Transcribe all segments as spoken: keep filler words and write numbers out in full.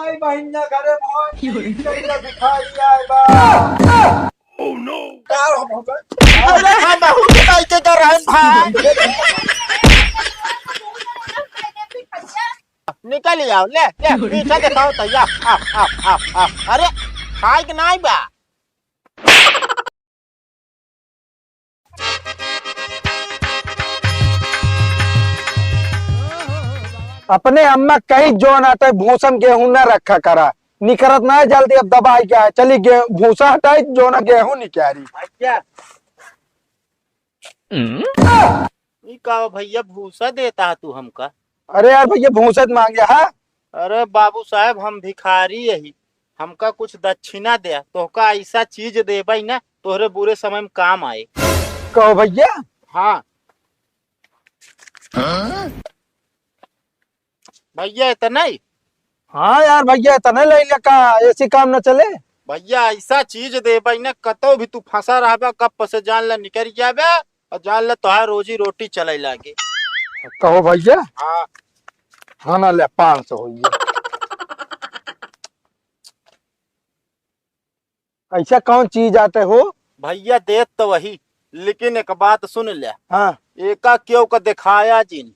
नहीं बहिनिया घरे मोहन की कहिया भिखारी आए बा। Oh no! का हो गया? अरे हम बहुत कइसे कर रहे हैं भाई। निकल आओ, ले, ले, पीछे दिखाओ तैया। आ, आ, आ, आ। अरे, खाए के नाई बा। अपने अम्मा कही जौन आटे भूसा म गेहूं न रखा करा, निकरत नाहीं जल्दी, अब दबाई क्या है, चली गे-, भूसा हटाई, जौन गेहूं निकारी। अच्छा। ई का भइया भूसा देता है तू हमका? अरे यार भइया भूसा त मांगे हा। अरे बाबू साहेब हम भिखारी यही, हमका कुछ दक्षिणा दे, तोहका ऐसा चीज देबै ना तोहरे बुरे समय में काम आए। कहो भइया। हाँ। भइया इतना ही? हाँ यार भइया इतना ले ले का ऐसी काम न चले। भइया ऐसा चीज देबै ना कतौ भी तू फंसा रहबा कब से जान ले निकल जाबे और जान ले तोहार रोजी रोटी चले लागे। कहो भइया। हाँ। हाँ ना ले पाँच सौ होइए। ऐसा कौन चीज आटे हो? भइया देत तो वही, लेकिन एक बात सुन ले। हाँ। एका केहू का दिखाया जिन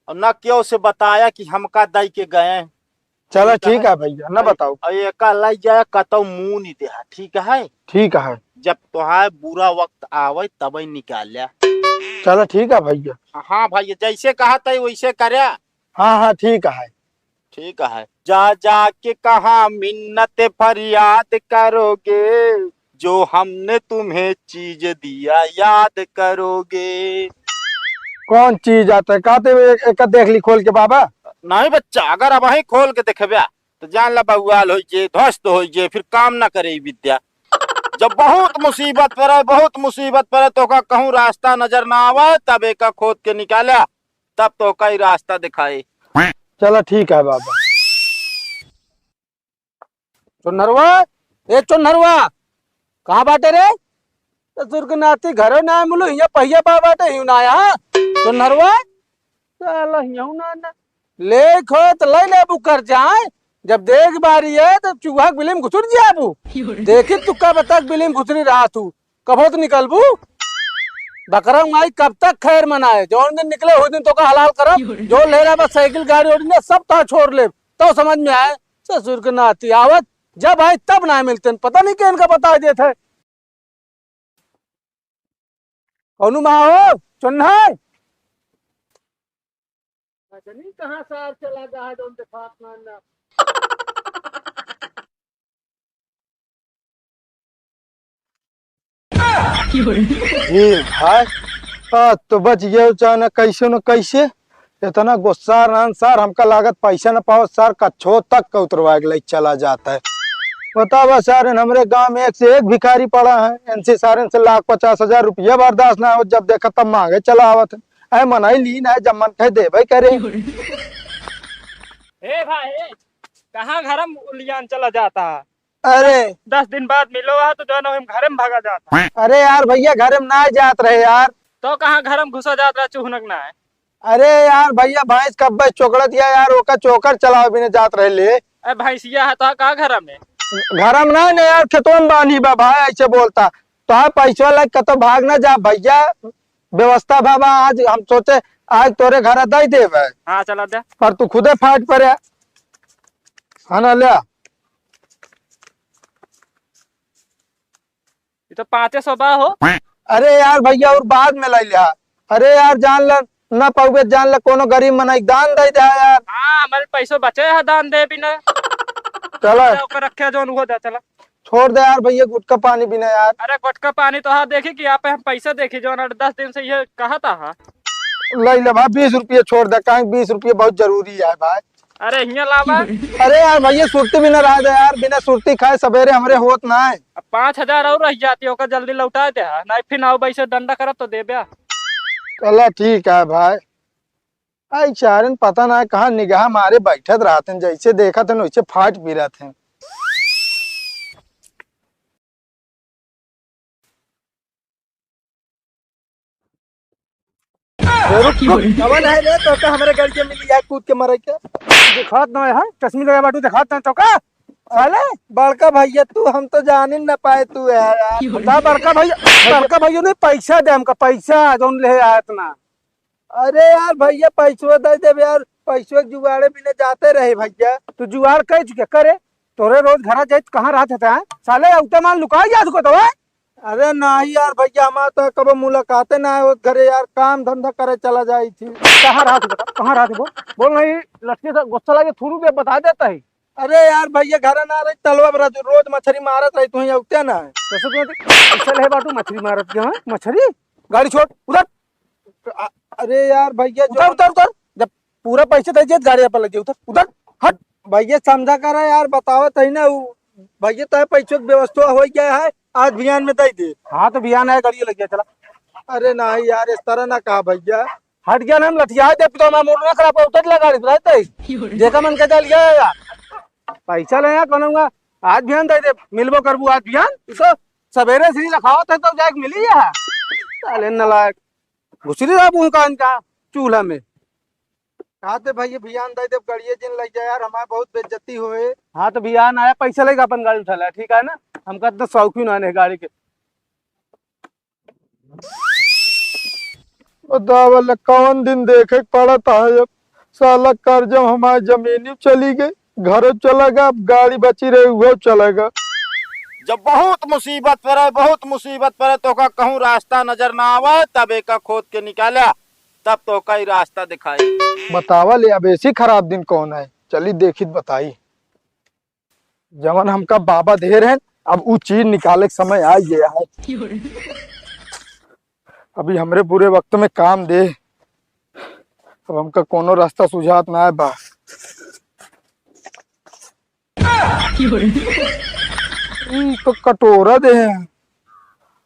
और ना केहू से बताया कि हमका दई के गए। चला ठीक है भइया, ना बताओ। और एका लाई जाए कतौ मुंह नहीं देहा, ठीक है? ठीक है। जब तोहार बुरा वक्त आवे तबै निकाल्या। चला ठीक है भइया। हाँ भइया, जैसे कहा तै वैसे करे। हाँ हाँ ठीक है। ठीक है। जा जाके कहाँ मिन्नत फरियाद करोगे, जो हमने तुम्हें चीज दिया याद करोगे। कौन चीज आटे? कहते हुए एक, एक देख ली खोल के बाबा। नहीं बच्चा, अगर अबहीं खोल के देखबे तो जान ला बउआल होइ जे, ध्वस्त होइ जे, फिर काम ना करे ई विद्या। जब बहुत मुसीबत पड़े, बहुत मुसीबत पड़े तो का कहूँ रास्ता नजर ना आवे, तब एका खोद के निकाले। तब तो कई रास्ता दिखाई। चला ठीक है बाबा। चोन्हरवा, ए चोन्हरवा, कहाँ बाटे रे? ससुर के नाती घरे ना मिलो, हिया पहिया बा बाटे, हियो ना आया। चोन्हरवा, साला हियो ना, ना। ले खो त ले लेबू कर जाए, जब देख बारी है तो चूहा के बिली में घुसुर जाबू। देखी तू कब तक बिली में घुसरी रहा तू। कबो तो निकलबू। बकरा माई कब तक खैर मनाए? जौन दिन निकले, हो दिन तोका हलाल करब। जो ले रहा बस साइकिल, गाड़ी, ओड़ी ने सब तो छोड़ ले, तो समझ में आए। ससुर के नाती आवत, जब आए तब ना मिलते, पता नहीं के इनका बता देत है। कौनू महा हो, चुन्नर। पता नहीं कहाँ सार चला गया है, जौन देखात ना, ना। ए भाई, आज तो बच गयो, चाहे न कैसे न कैसे। इतना गुस्सा रहन सार, हमका लागत पैसा न पावत सार, कच्छो तक का उतरवा के ले चला जाता है। बतावा सार, इन हमरे गांव में एक से एक भिखारी पड़ा है, इनसे सारे से लाख पचास हजार रुपया बर्दाश्त ना हो, जब देखा तब मांगे चला आवत है। ऐ मनई लीन है, जब मन कहे देबे करे। ए भाई, ए, कहाँ घर में उलियान चला जाता है? अरे। दस दिन बाद मिलो है तो जो है ना, हम घर में भागा जाता है। अरे यार भैया, घर में ना जात रहे यार। तो कहाँ घर में घुसा जात रहा, चुहनक ना है? अरे यार भैया, भैंस कब्बे चोकड़त या यार, ओका चोकर चलावे बिना जात रहे ले। ए, भैंसिया है तो का घर में? घर में ना, ना यार, खेतवा में बांधी बा भाई, ऐसे बोलता। तो हाँ, पैसवा लाग कतो भाग ना जा भैया, व्यवस्था बा, बा, आज हम सोचे आज तोरे घर दे देबे। हाँ, चला दे। पर तू खुदे फाट पड़े। हाँ ना, ले। ये तो पाँचे सौ बा हो। अरे यार भैया, और बाद में ले लिया। अरे यार, जान ले, ना पाउबे, जान ले, कोनो गरीब मनई के दान दे दे यार। हाँ, हमारे पैसों बचे है दान दे बिना। चला। चला, ओकर रखे जौन वो दे, चला। छोड़ दे यार भैया, गुटखा पानी बिना यार। अरे गुटखा पानी तो हाँ देखी कि यहाँ पे हम पैसा देखी, जौन आठ दस दिन से ये कहा था, हाँ। ले ले भाई, बीस रुपये छोड़ दे, काहे बीस रुपये बहुत जरूरी है भाई। अरे हियाँ लावा। अरे यार भैया, सुरती बिना रह दे यार, बिना सुरती खाए सवेरे हमरे होत ना है। अब पाँच हजार और रह जाती, ओकर जल्दी लौटा दे, हाँ, नहीं फिर आओ वैसे डंडा करब तो देबे। चला ठीक है भाई। आई चारन पता ना कहाँ निगाह मारे बैठत रहत हैं, जैसे देखत हैं वैसे फाट पिरत हैं। रुक, रुक, कवन है रे, तो, तो हमरे गड़िया में लिया कूद के मरे के? देखात ना है, चश्मी लगाए बाटू, देखात ना तो का? साले, बड़का भैया तू, हम तो जान ही ना पाए तू है यार। बता बड़का भैया, बड़का भैया नहीं, पैसा दे हमका, पैसा जौन ले आया इतना। अरे यार भैया, पैसवा दे देबे यार, पैसवा के जुगाड़े बिना जाते रहे भैया। तू जुगाड़ कर चुके करे, तोरे रोज घरा जाए तो कहाँ रहत है? साले, उतना मान लुका गया तुझको तो, हैं? अरे नहीं यार भैया, हमार तो कबो मुलाकाते ना है उस घरे यार, काम धंधा करे चला जाई थी। कहाँ रहत है बता, कहाँ रहत है बोल? बोल नहीं, लटके से गुस्सा लगे, थोड़ू दे बता देता है। अरे यार भैया, घर ना रही, तलवा पर रोज मछरी मारत रही, तू ही उठते ना है। कैसे तू इसे ले बाटू मछरी मारत के, हाँ? मछरी? गाड़ी छोड़, उधर। अ-, अरे यार भैया, उतर, जो उतर, उतर। जब पूरा पैसे दे दिए, गाड़ी पर लग गए, उतर, उतर, हट। भैया समझा करा यार, बतावत है ना, उ भैया तोहे पैसों की व्यवस्था हो गया है, आज बिहान में दे दे। हाँ, तो बिहान आया, गाड़ी लग गया, चला। अरे नहीं यार, इस तरह ना कहा भैया। हट गया ना, हम लठिया दे, तो हमारा मूड ना खराब कर, उतर लगा रही, देखा मन के चल गया यार। पैसा ले यहाँ कहूँगा, आज बिहान दे दे, मिलबो करबू आज बिहान। तू तो सवेरे से ही रखावत है, तो जाके मिली है। साले नालायक, घुसरी रहा मुँह का इनका चूल्हा में। कहा थे भैया, बिहान दे दे, गाड़िए जिन लग जाए यार, हमारे बहुत बेइज्जती होए। हाँ, तो बिहान आया, पैसा लेके अपन गाड़ी उठा ले, ठीक है ना? हमका इतना शौकीन आने गाड़ी के। बतावा ले, कौन दिन देखे के पड़त है अब। साला कर्जा हमार जमीनी चली गई, घर चला गया, अब गाड़ी बची रही, वो चला गया। जब बहुत मुसीबत पड़े, बहुत मुसीबत पड़े, तोका कहूँ रास्ता नजर ना आवे, तब एका खोद के निकाला, तब तोका ही रास्ता दिखाई। बतावा ले, अब ऐसी खराब दिन कौन है? चली देखी त बताई। जवन हमका बाबा दे रहे, अब उ चीज निकाले के समय आ गया है। अभी हमरे बुरे वक्त में काम दे, अब हमका कोनो रास्ता सुझात ना है बा। ई तो कटोरा दे हैं।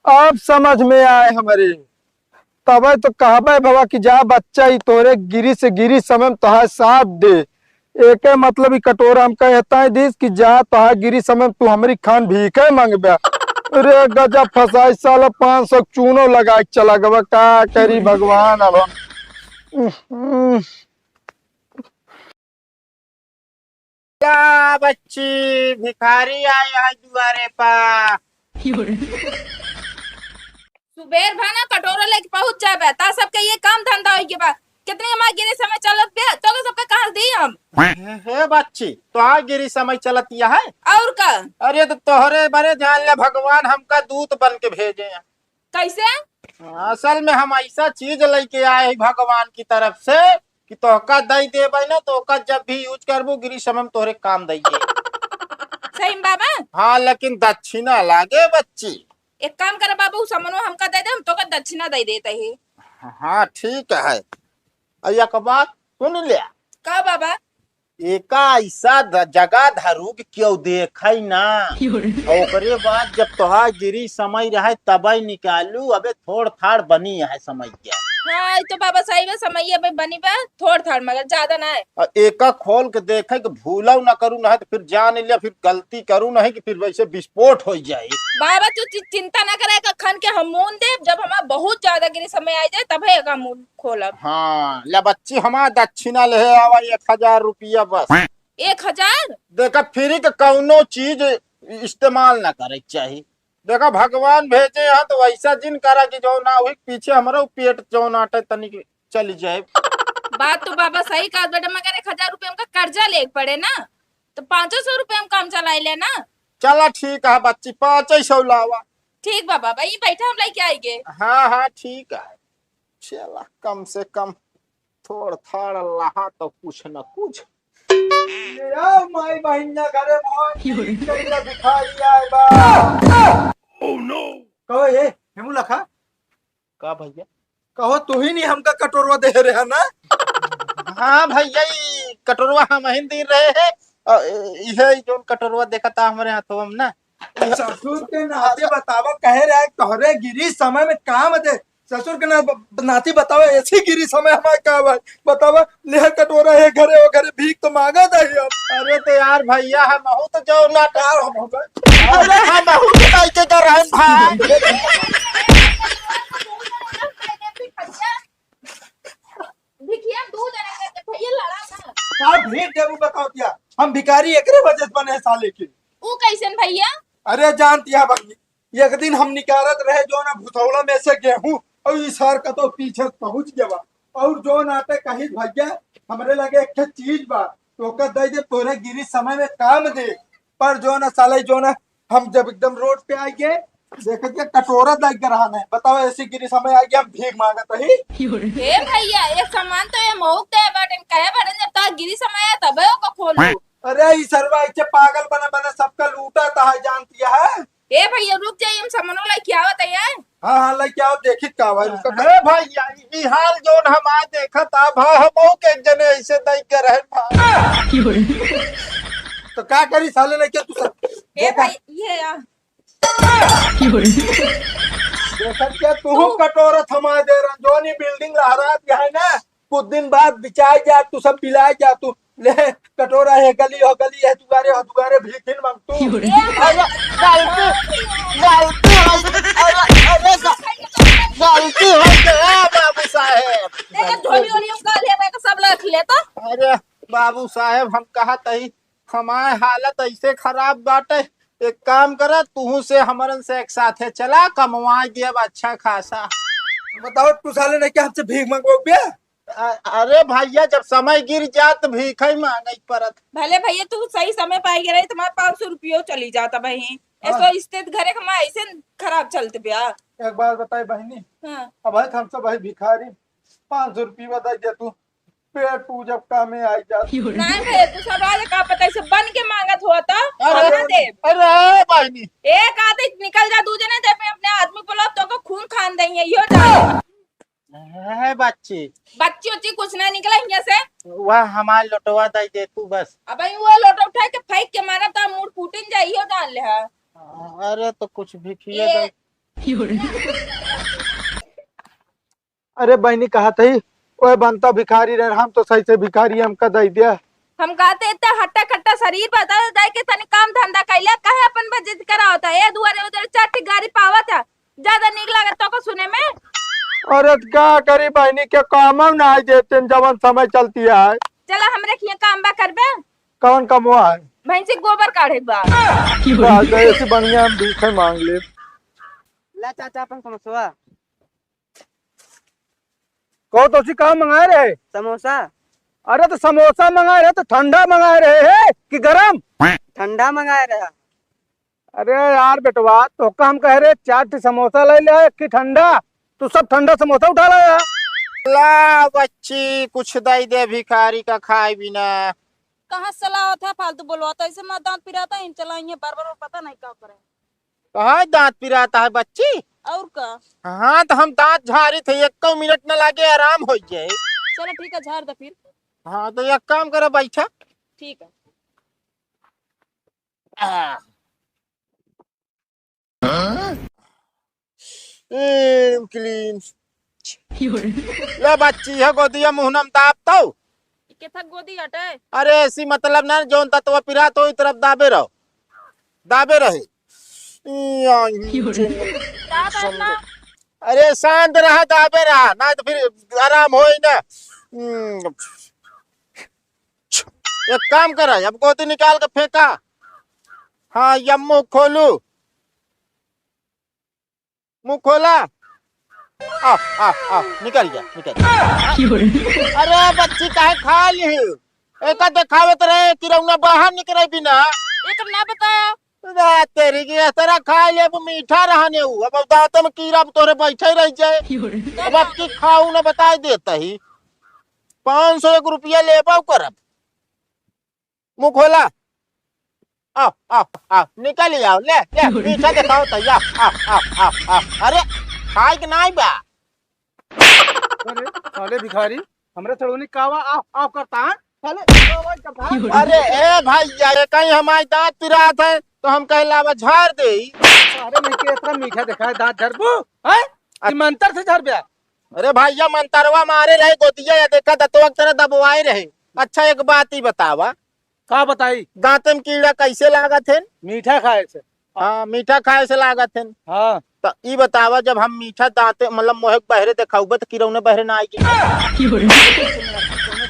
अब समझ में आए हमरे। तबे तो कहबे भवा कि जा बच्चा, ई तोहरे गिरी से गिरी समय में तोहार साथ दे। एके मतलब ई कटोरा हम कहता है दिस कि जा तोहार गिरी समय में तू हमरी खान भीखे मांगबे। रे गजब फसाई साला, पाँच सौ चूनो लगा के चला गवा, का करी भगवान अब हम। क्या बच्ची, भिखारी आए है दुआरे पर। सुबेर भा ना कटोरा लेके पहुँच जाबे, ता सबके ये काम धंधा होई के बा। कितनी हमार गिरी समय चलत बे, तो सबके कहाँ दी हम? हे, हे बच्ची, तोहार गिरी समय चलत यह है? और का? अरे तो तोहरे बरे जान ले, भगवान हमका दूत बन के भेजे हैं। कैसे? असल में हम ऐसा चीज लेके आए हैं भगवान की तरफ से कि तोहका दई देबै ना, तो ओका जब भी use करबू, गिरी समय में तोहरे काम दइए। सही में बाबा? हाँ, लेकिन दक्षिणा लागे बच्ची। एक काम कर बाबा, उ समनवा हमका दे दे, हम तोका दक्षिणा दे देते ही। हाँ, ठीक है। अ, एक बात सुन ले। का बाबा? एका ऐसा द-, जगह धरू कि केहू देखे ना। और ओकरे बाद जब तोहार गिरी समय रहे तबे निकालू, अबे थोड़ थाड़ बनी है समय के। हाँ, ई तो बाबा सही बा, समय अबे बनी बा, थोड़ थाड़ मगर ज्यादा ना है। और एका खोल के देखे कि भूलव ना करू ना है तो फिर जान लिया, फिर गलती करू नहीं कि फिर वैसे विस्फोट हो जाए। बाबा तू चि-, चिंता ना करे, एका खन के हम मून देब, जब हमार बहुत ज्यादा गिरी समय आ जाए तब है एका मून खोलब। हाँ, ले बच्ची, हमार दक्षिणा ले आवा एक हजार रुपया बस। एक हजार? देखा, फ्री के कौनो चीज इस्तेमाल ना करे के चाही। देखा, भगवान भेजे हैं तो वैसा जिन करा कि जो ना हुई, पीछे हमरा पेट जो ना अटे तनिक चली जाए। बात तो बाबा सही कहा बेटा, मगर एक हजार रुपया हमका कर्जा ले के पड़े ना, तो पाँचो सौ रुपया हम काम चलाई ले ना। चला ठीक है बच्ची, पाँच सौ लावा। ठीक बा बाबा, ई बैठा हम लेके आएंगे। हाँ, हाँ, ठीक है। चला, कम से कम थोड़ थाड़ लहा तो कुछ न कुछ। ए माई बहिनिया घरे भगवान की कहिया भिखारी आए बा। Oh no! कहो ये, हेमू लखा? का भैया? कहो तू ही नहीं हमका कटोरवा दे रहे है ना? हाँ भैया, ई कटोरवा हम ही दे रहे हैं। अ, इहे जोन कटोरवा देखा था हमारे हाथों में ना। ससुर के नाते बतावा, कहे रहे तोहरे गिरी समय में काम दे। ससुर के ना ब-, नाती बतावा, ऐसी गिरी समय हमारे का भाई बतावा, ले कटोरा है घरे, वो घरे भीख तो मांगा था ही हम। अरे तो यार भैया, हम बहुत जो ना यार, हम, हम, अरे हम बहुत काहे के कर रहे हैं भाई। देखिए, दो जने के भैया लड़ा ना। का भेंट देबू बताओ तिया? हम भिखारी एकरे वजह से बने साले के। ऊ कैसन भैया? अरे जानतिया बहिनी, एक दिन हम निकारत रहे जौन भुसौला में से गेहूं, और ई सार कतो पीछे पहुंच गवा। और जौन आटे कहित भैया, हमरे लगे एक ठे चीज बा, तो ओकर दे दे, तोरे गिरी समय में काम दे। पर जौन साले जौन हम जब एकदम रोड पे आइगे, देखत के कटोरा दे के रहा नहीं। बताओ, ऐसी गिरी समय आइगे, हम भीख मांगत ही। ए भैया, एक सामान तो ये मौक दे बाटेन, कहे बाटेन, जब तक गिरी समय आए, तबे ओको खोलू। अरे, ई सरवा ऐसे पागल बने बने सबका लूटा ता है, जानतिया है। ए भैया, रुक जाइए, हम सामानो लेके आवत है यार। हाँ, हाँ, लेके आओ, देखित का भाई, रुका। अरे भैया, ई हाल जौन हम आज देखत आ, भा, हमहू के एक जने ऐसे दई के रहे, भा। तो का करी साले लेके तू सब? ए देखा। भाई, ये आ। देखत क्या तू कटोरा थमा दे, रंजोनी बिल्डिंग लहरात है ना, कुछ दिन बाद बिचाई जा तू, सब बिलाई जा तू। ले, कटोरा है, गली हो, गली है, दुआरे हो, दुआरे भीखिन मांग तू। अरे, गलती, गलती हो गई। अरे, अरे, ग-, गलती हो गई, ए बाबू साहेब। देखा, झोली ओली उनका ले, मैं तो सब रख ले तो। अरे, बाबू साहेब, हम कहा तही, हमार हालत ऐसे खराब बाटे, एक काम करा, तू से हमरन से एक साथे चला, कमवा देब अच्छा खासा। बताओ, तू साले ने क्या हमसे भीख मंगवाओ बे? अ-, अरे भैया, जब समय गिर जात, भीख ही मांगे पड़त। भले भैया, तू सही समय पाई गे रहे, तुम्हारे पाँच सौ रुपयो चली जाता बहिन। हाँ। ऐसो स्थित घरे के माँ ऐसे खराब चलत ब्या। एक बात बताई बहिनी, हाँ। अब है हम सब भाई भिखारी, पाँच सौ रुपया दे दे तू, पेट पूजब कामे आई जात। नहीं भैया, तू सब आज का पता ऐसे बन के मांगत हुआ तो अरे, कहाँ दे? अरे बहिनी। एक आदमी निकल जा, दूजे ने जब अपने आदमी बोला तो को खून खान देंगे, यो जाने। ए, बच्ची। बच्ची उच्ची कुछ ना निकला हियां से। वह हमार लोटवा दे दे तू बस। अब वो लोटा उठा के फेंक के मारा तो मूड़ फूटिन जाई, हो जान ले है। अरे तो कुछ भी खिए ये दे। अरे बहनी कहत ही, ओए बनता भिखारी रहे, हम तो सही से भिखारी, हमका दे दिया। हम कहते इतना हट्टा कट्टा शरीर बता जाए के तनी काम धंधा कैले, काहे अपन बेइज्जती करावत है? ए दुआरे उधर चार ठी गारी पावत है, ज्यादा नीक लागत तो को सुने में। अरे त का करी बहनी के काम ना आई देते जवन समय चलती है। चला हमरे खिया काम बा करबे। कौन कमवा है? भैंसी गोबर काढ़े बा। बस ऐसी बढ़िया हम भीखे मांग ले। ला चाचा अपन समोसवा। कहो तो उसी काम मंगाए रहे? समोसा। अरे तो समोसा मंगाए रहे तो ठंडा मंगाए रहे है कि गरम? ठंडा मंगाए रहे। अरे यार बेटवा, तो का हम कह रहे, चार ठी समोसा ले ले, एक ठी ठंडा, तू सब ठंडा समोसा उठा लाया। ला बच्ची, कुछ दे दे भिखारी का खाए बिना। कहाँ सलाह होता है, फालतू बोलवाता, ऐसे मत दांत पिराता है, इन चला, ये बार बार पता नहीं क्या करे। कहाँ दांत पिराता है बच्ची? और का? हाँ, तो हम दांत झारी थे, एक मिनट न लागे, आराम हो जाए। चलो ठीक है, झार दे फिर। हाँ, तो एक काम करो, बैठा। ठीक है। आ। एम क्लीम। ले बच्ची, है गोदिया मुहनम दाब तो। ई केथा गोदी हटे? अरे, ऐसी मतलब ना, जौन तत्व पिरात हो, ई तरफ दाबे रहो। दाबे रहे। दाब है ना? अरे, शांत रहा, दाबे रहा, ना तो फिर आराम होई ना। हम्म। एक काम करा, अब गोदी निकाल के फेंका। हाँ, ये मुंह खोलू, मुंह खोला। आ, आ, आ, निकल गया, निकल गया। अरे बच्ची, काहे खा ली? एका देखावत रहे, किरौना बाहर निकरे बिना। एक ना बताया। ना तेरी की, इस तरह खा ले, अब मीठा रहने हु। अब दांत में कीड़ा अब तोरे बैठे रह जाए। अब आपकी खाऊ ना बताई देता ही। पाँच सौ एक रुपया लेबो करब। मुंह खोला। आओ, आओ, आओ, निकल ही आओ, ले, ले, मीठा देखाओ तो, या, आओ, आओ, आओ, आओ। अरे, खाए के नाई बा? अरे, साले भिखारी, हमरे सड़ोनी कावा आओ, आओ करता है? साले, कावा करता है? अरे, ए भैया, ये कहीं हमारे दांत पिरात है, तो हम कहे लावा झाड़ दे। अरे, नहीं के इतना मीठा देखा है, दांत झरबू, हैं? कि मंतर से झर गया? अरे भैया, मंतरवा मारे रहे गोदिया, या देखा दतवा के तरह दबवाए रहे। अच्छा, एक बात ही बतावा। का बताई? दांत में कीड़ा कैसे लागत है? मीठा खाए से। हाँ, मीठा खाए से लागत है। हाँ। तो ई बतावा, जब हम मीठा दांते, मतलब, मोहे बहरे देखाउबे, तो किरौने बहरे ना आएगी।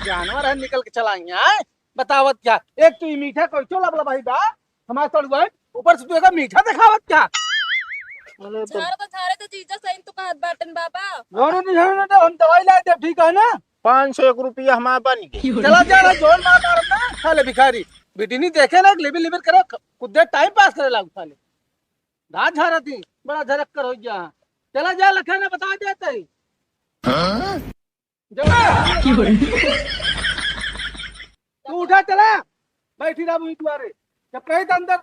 जानवर है, निकल के चला यहाँ, हैं? बतावत क्या? एक तो ई मीठा कोई चो लबला भाई बा, हमार सड़ुआ, ऊपर से तू एक मीठा देखावत क्या? अरे तो झारे तो, झारे तो जीजा सही तो कहत बाटन बाबा। झारे तो, झारे तो, हम दवाई लाए थे, ठीक है ना? पाँच सौ एक रुपया हमार बन गए। चला जा ना, जोन मार मारत ना, साले भिखारी। बिटिनी देखे ना, लिबिर लिबिर करे, ख-, खुदे टाइम पास करे लागू साले। दाँत झारत ही, बड़ा झरक कर हो गया। चला जा, लखन बता देते ही। हाँ? जा। तू उठा चला, बैठी रहा वही दुआरे। जब कहीं तो अंदर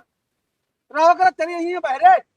रहो कर, चलिए यहीं बहरे।